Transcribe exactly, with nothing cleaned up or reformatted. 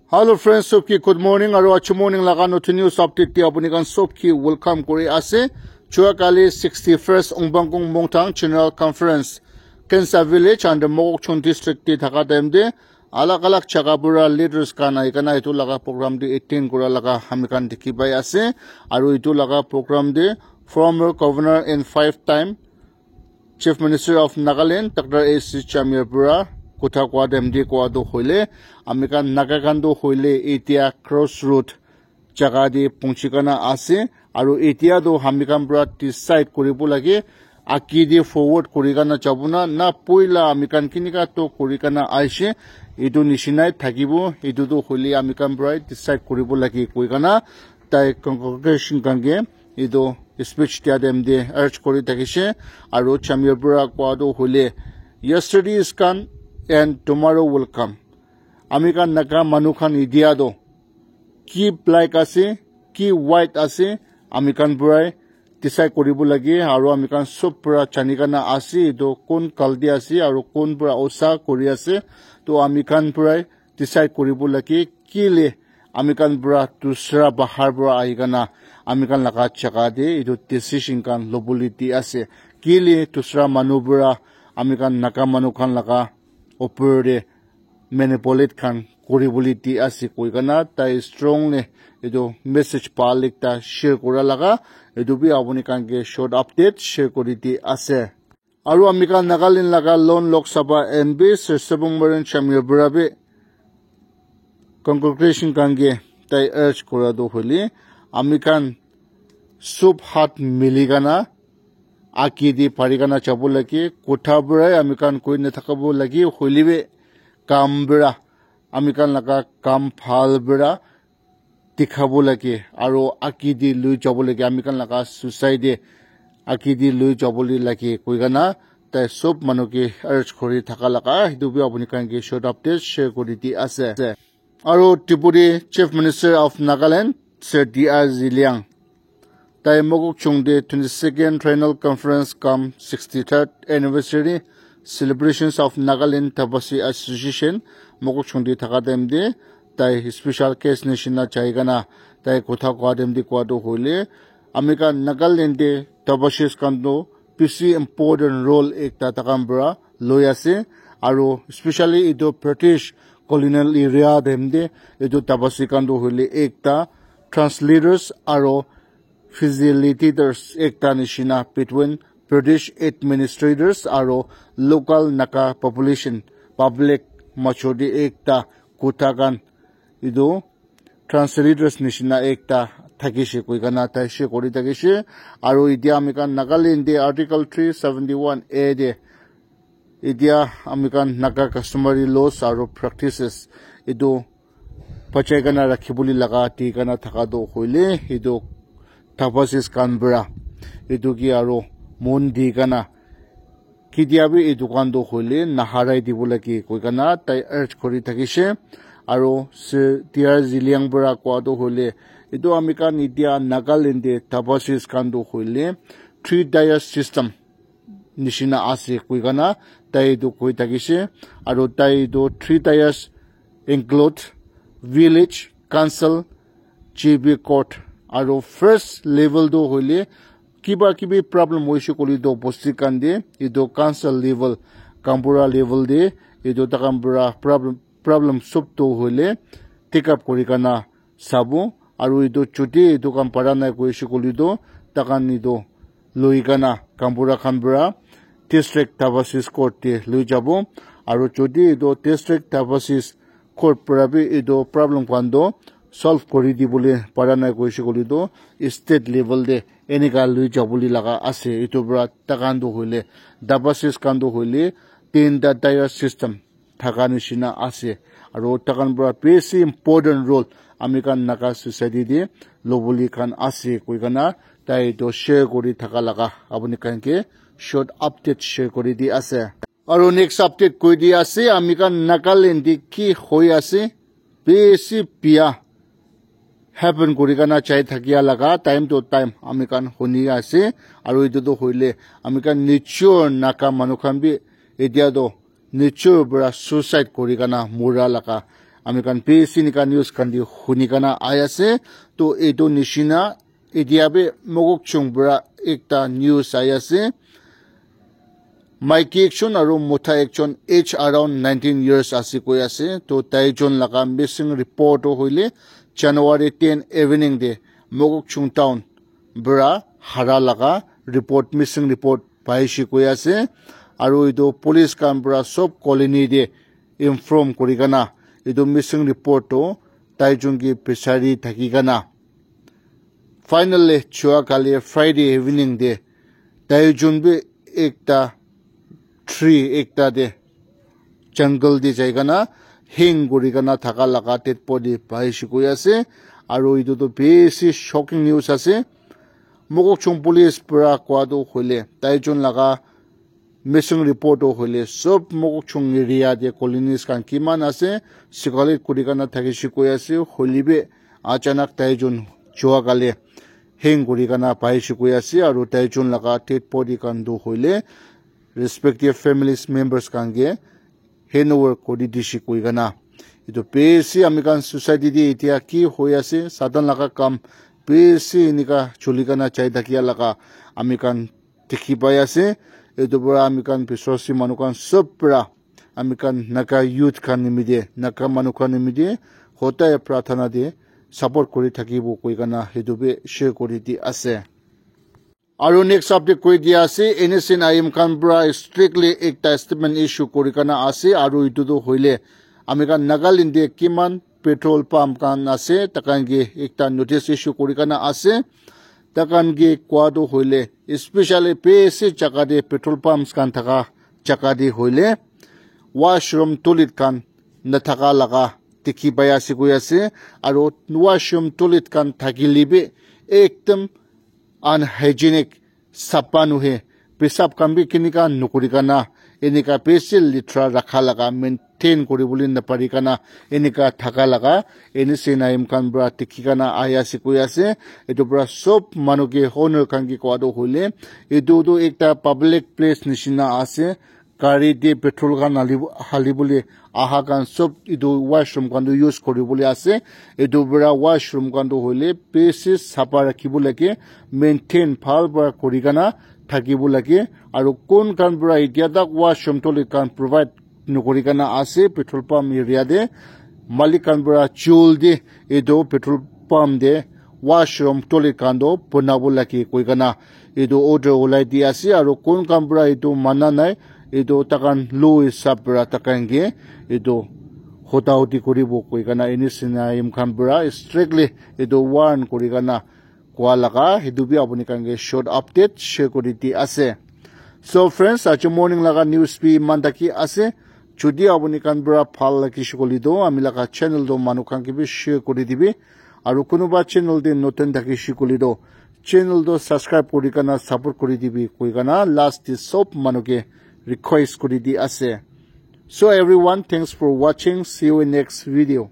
Hello friends, sob ki good morning aru achu morning laga notun news update te apuni khan sob ki welcome kuri ase. Chua kali sixty-first Ongpangkong Mongthang General Conference Kensa Village under Mokokchung District te thaka time te alag alag jaga pura leaders khan ahi kana etu laga program te attend kura laga ami khan dikhi pai ase. Aru etu laga program te former governor and five time Chief Minister of Nagaland, Doctor A C Chamia pura kotha koa time te koa tu hoile, ami khan Naga khan tu hoile etia crossroad jaga te punchi kana ase, aru etia tu ami khan pura decide kuribo lage, aki te forward kuri kana jabo na, na poila ami khan kinika to kuri kana aishe, etu nishinai thakibo, etu tu hoile ami khan pura decide kuribo lage koi kana tai congregation khan ke etu speech dia time te urge kuri thakishe, aru Chamia pura koa tu hoile, yesterday is gone and tomorrow will come. Ami khan Naga manu khan etia tu ki black ase, ki white ase, ami khan purai decide kuribo lage, aru ami khan sob pura jani kana ase, etu kon galti ase, aru kon pura osa kuri ase, to ami khan purai decide kuribo lage, kile ami khan pura dusra bahar pura ahi kana ami khan laga jaga te etu decision khan lobole di ase, kile dusra manu pura ami khan Naga manu khan laga opor te manipulate khan kuri bole di ase koi kana tai strongly etu message public ta share kura laga etu bi apuni khan ke short update share kuri di ase. Aru ami khan Nagaland laga lone Lok Sabha M P Sir Sabung Marin Chamia pura bi congregation khan ke tai urge kura tu hoile ami khan sob hath mili kana aki te pari kana jabo lage, kotha purai ami khan koi na thakabo lage, hoile bi kam pura ami khan laga kam bhal pura dikhabo lage, aru aki te lui jabo lage, ami khan laga society aki te lui jabo le lage koi kana tai sob manu ke urge kuri thaka laga etu bi apuni khan ke short update share kuri di ase. Aru Deputy Chief Minister of Nagaland, Sir D R Zeliang, tai Mokokchung te twenty-second Triennial Conference cum sixty-third Anniversary Celebrations of Nagaland Tapasi Association Mokokchung te thaka time te tai special guest nishina jai kana tai kotha koa time te koa tu hoile ami khan Nagaland te Tapasis khan tu bishi important role ekta takhan pura loi ase, aru specially etu British colonial area time te etu Tapasi khan tu hoile ekta translators aru facilitators ekta nishina between British administrators aru local Naga population public majo te ekta kotha khan etu translators nishina ekta thakishe koi kana tai she kuri thakishe. Aru etia ami khan Nagaland te Article three seventy-one A te etia ami khan Naga customary laws aru practices etu bachai kana rakhi bole laga di kana thaka tu hoile etu Tapasis khan pura etu ke aru mon di kana ketia bi etu khan tu hoile naharai dibo lage koi kana tai urge kuri thakishe. Aru Sir D R Zeliang pura koa tu hoile etu ami khan etia Nagaland te Tapasis khan tu hoile three tier system nishina ase koi kana tai etu koi thakishe. Aru tai etu three tiers include village council, G B court, aru first level tu hoile kiba kibi problem hoise koile tu bosti khan te etu council level, gaonbura level te etu takhan pura problem, problem sob tu hoile take up kuri kana sabo, aru etu chuti etu kam para nai koise koile tu takhan etu loi kana gaonbura khan pura district Tapasis court te loi jabo, aru chuti etu district Tapasis court pura bi etu problem khan tu solve kuri dibole para nai koise koile tu state level te enika loi jabole laga ase. Etu pura takhan tu hoile Tapasis khan tu hoile tinta tier system thaka nishina ase, aru takhan pura bishi important role ami khan Naga society te lobole khan ase koi kana tai etu share kuri thaka laga apuni khan ke short update share kuri di ase. Aru next update koi di ase ami khan Nagaland te ki hoi ase, bishi bia happen kuri kana jai thakia laga time to time ami khan huni ase. Aru etu tu hoile ami khan nijor Naga manu khan bi etia tu nijor pura suicide kuri kana mura laga ami khan bishi enika news khan te huni kena ahi ase. To etu nishina etia bi Mokokchung para ekta news ahi ase. Maiki ekjon aru mota ekjon, age around nineteen years ase koi ase. To taijon laga missing report tu hoile January ten evening te Mokokchung town para hara laga report, missing report paise koi ase. Aru etu police khan para sob colony te inform kuri kena etu missing report tu taijon ke bisari thaki kena finally jua kali Friday evening te taijon bi ekta tree ekta te jungle te jai kena hang kuri kena thaka laga dead body paise koi ase. Aru etu tu bishi shocking news ase. Mokokchung police para koa tu hoile taijon laga missing report tu hoile sob Mokokchung area te colonies khan kiman ase, circulate kuri kena thakise koi ase, hoile bi achanak taijon jua kali hang kuri kena paise koi ase. Aru taijon laga dead body khan tu hoile respective families members khan ke handover kuri dise koi kena. Etu bishi ami khan society te etia ki hoi ase, Satan laga kam bishi enika chuli kena jai thakia laga ami khan dikhi pai ase. Etu para ami khan biswasi manu khan sob para ami khan Naga youth khan nimite, Naga manu khan nimite hodai prarthana te support kuri thakibo koi kena etu bi share kuri di ase. Aru next update koi dia ase, N S C N I M khan para strictly ekta statement issue kuri kena ase. Aru etu tu hoile ami khan Nagaland te kiman petrol pump khan ase, takhan ke ekta notice issue kuri kena ase. Takhan ke koa tu hoile, especially bishi jaga te petrol pumps khan thaka jaga te hoile washroom toilet khan nathaka laga dikhi pai ase koi ase. Aru washroom toilet khan thakile bi ekdam unhygienic, sapha nohe, pesap khan bi kenika nokuri kena enika bishi letera rakha laga, maintain kuribole napari kena enika thaka laga N S C N I M khan para dikhi kena ahi ase koi ase. Etu para sob manu ke owner khan ke koa tu hoile etu tu ekta public place nishina ase. Gari te petrol khan hali, halibole aha khan sob etu washroom khan tu use kuribole ase. Etu para washroom khan tu hoile bishi sapha rakhibo lage, maintain bhal para kuri kena thakibo lage. Aru kun khan para etia tak washroom toilet khan provide nokuri kena ase petrol pump area te, malik khan para jaldi etu petrol pump te washroom toilet khan tu bonabo lage koi kena etu order ulai di ase. Aru kun khan para etu mana nai, etu takhan law hisab para takhan ke etu hota hoti kuribo koi kena N S C N I M khan para strictly etu warn kuri kena koa laga, etu bi apuni khan ke short update share kuri di ase. So friends, aji morning laga news bi iman thaki ase. Jodi apuni khan para bhal lagise koile toh ami laga channel toh manu khan ke bi share kuri dibi. Aru kunuba channel te notun thakise koile toh channel toh subscribe kuri kena support kuri dibi koi kena last te sob manu ke request kuri di ase. So everyone, thanks for watching. See you in next video.